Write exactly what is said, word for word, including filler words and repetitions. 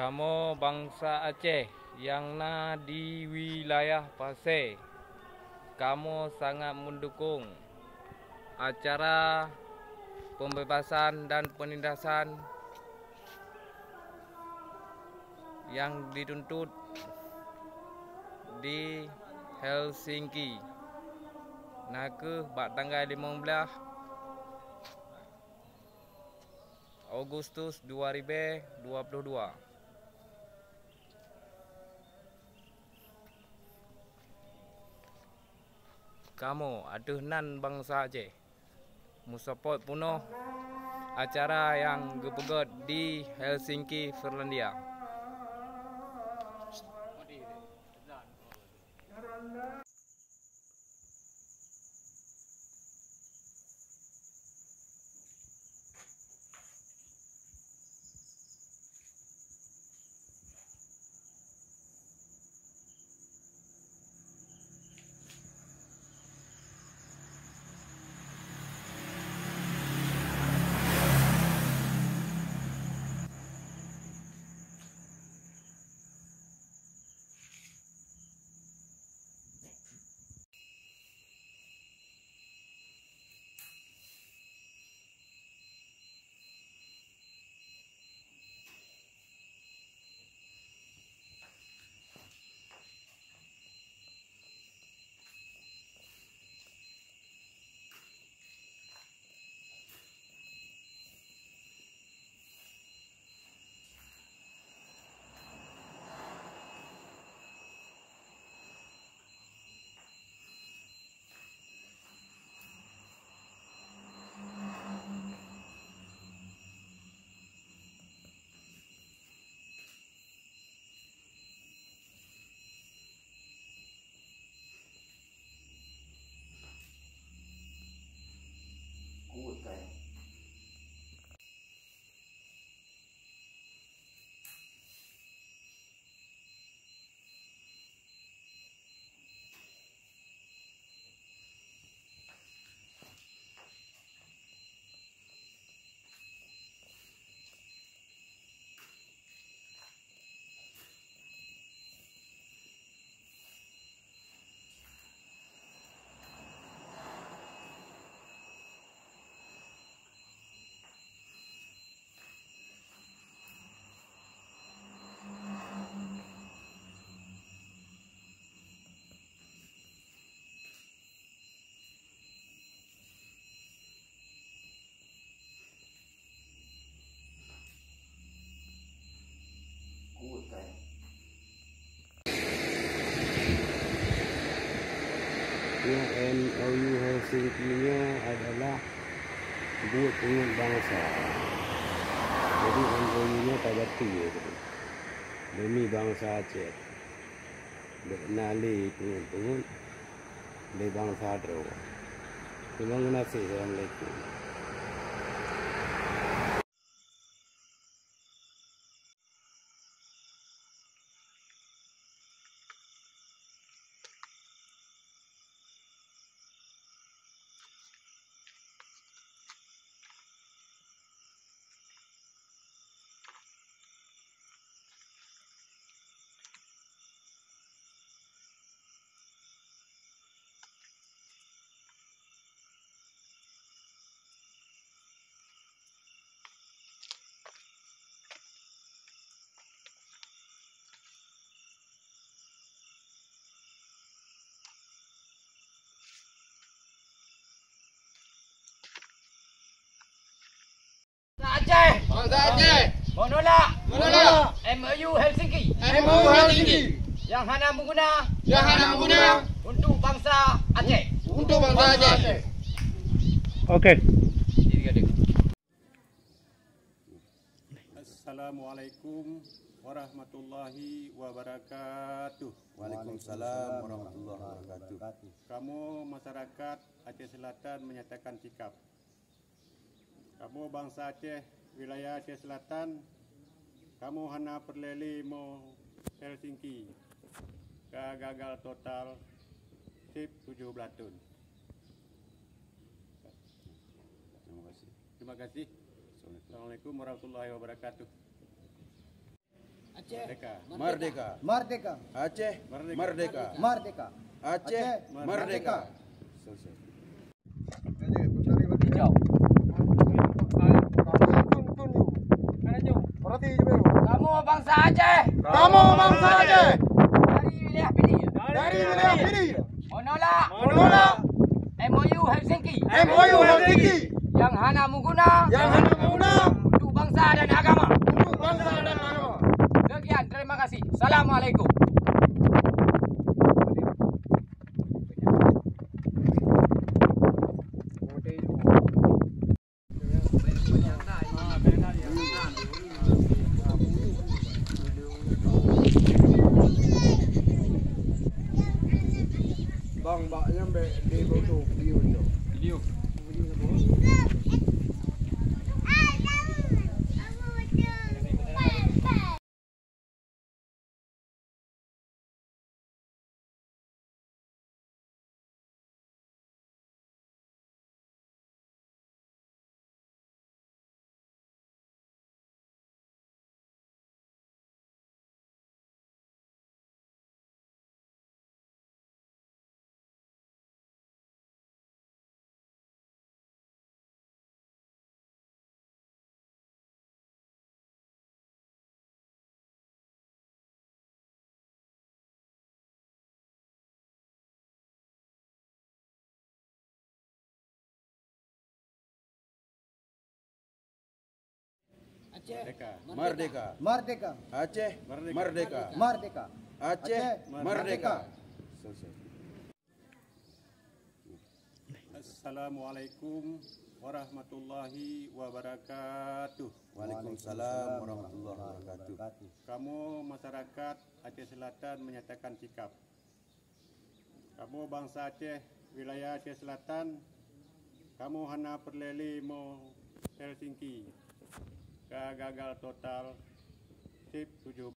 Kamoe bansa Aceh nyang na di wilayah Pasé, kamoe sangat meudukong acara pembebasan dan penindasan nyang dituntut di Helsinki, na kheueh bak tanggai limong blaih Agustus dua ribu dua puluh dua. Kamoe ateueh nan bansa Aceh meusuppot peunoh acara nyang geupeugét di Helsinki, Finlandia. Nyoe M O U Helsinki nyoe adalah buet peungeut bansa. Jadi M O U nyoe tabateue demi bansa Aceh. Bék na lé peungeut-peungeut lé bansa droe. Terima kasih. Assalamualaikum. Aceh. Bangsa Aceh. Menolak. Menolak. M O U Helsinki. M O U Helsinki. Yang hana mengguna. Yang hana mengguna. Untuk bangsa Aceh. Untuk bangsa Aceh. Okey. Assalamualaikum warahmatullahi wabarakatuh. Waalaikumsalam warahmatullahi wabarakatuh. Kamoe masyarakat Aceh Selatan menyatakan sikap. Kamoe bansa Aceh, wilayah Aceh Selatan, kamoe hana peureulée lé mo Helsinki ka gagal total seb tujoh blaih thon. Terima kasih. Terima kasih. Assalamualaikum. Assalamualaikum warahmatullahi wabarakatuh. Merdeka. Merdeka. Merdeka. Aceh merdeka. Merdeka. Aceh merdeka. Selesai. Kamoe bansa Aceh. Kamoe bansa Aceh. Dari wilayah Pidie. Dari wilayah Pidie. Menolak. Menolak. M O U Helsinki. M O U Helsinki. Yang hana menguna. Yang hana menguna. Untuk bangsa dan agama. Untuk bangsa dan agama. Sekian, terima kasih. Assalamualaikum. Bang, bak nyan bèk di foto video tu. Video. Aceh merdeka. Merdeka. Merdeka. Aceh merdeka. Merdeka. Aceh merdeka. Selesai. Assalamualaikum warahmatullahi wabarakatuh. Waalaikumsalam warahmatullahi wabarakatuh. Kamoe masyarakat Aceh Selatan menyatakan sikap. Kamoe bansa Aceh, wilayah Aceh Selatan, kamoe hana peureulée lé M O U Helsinki, ka gagal total seb tujoh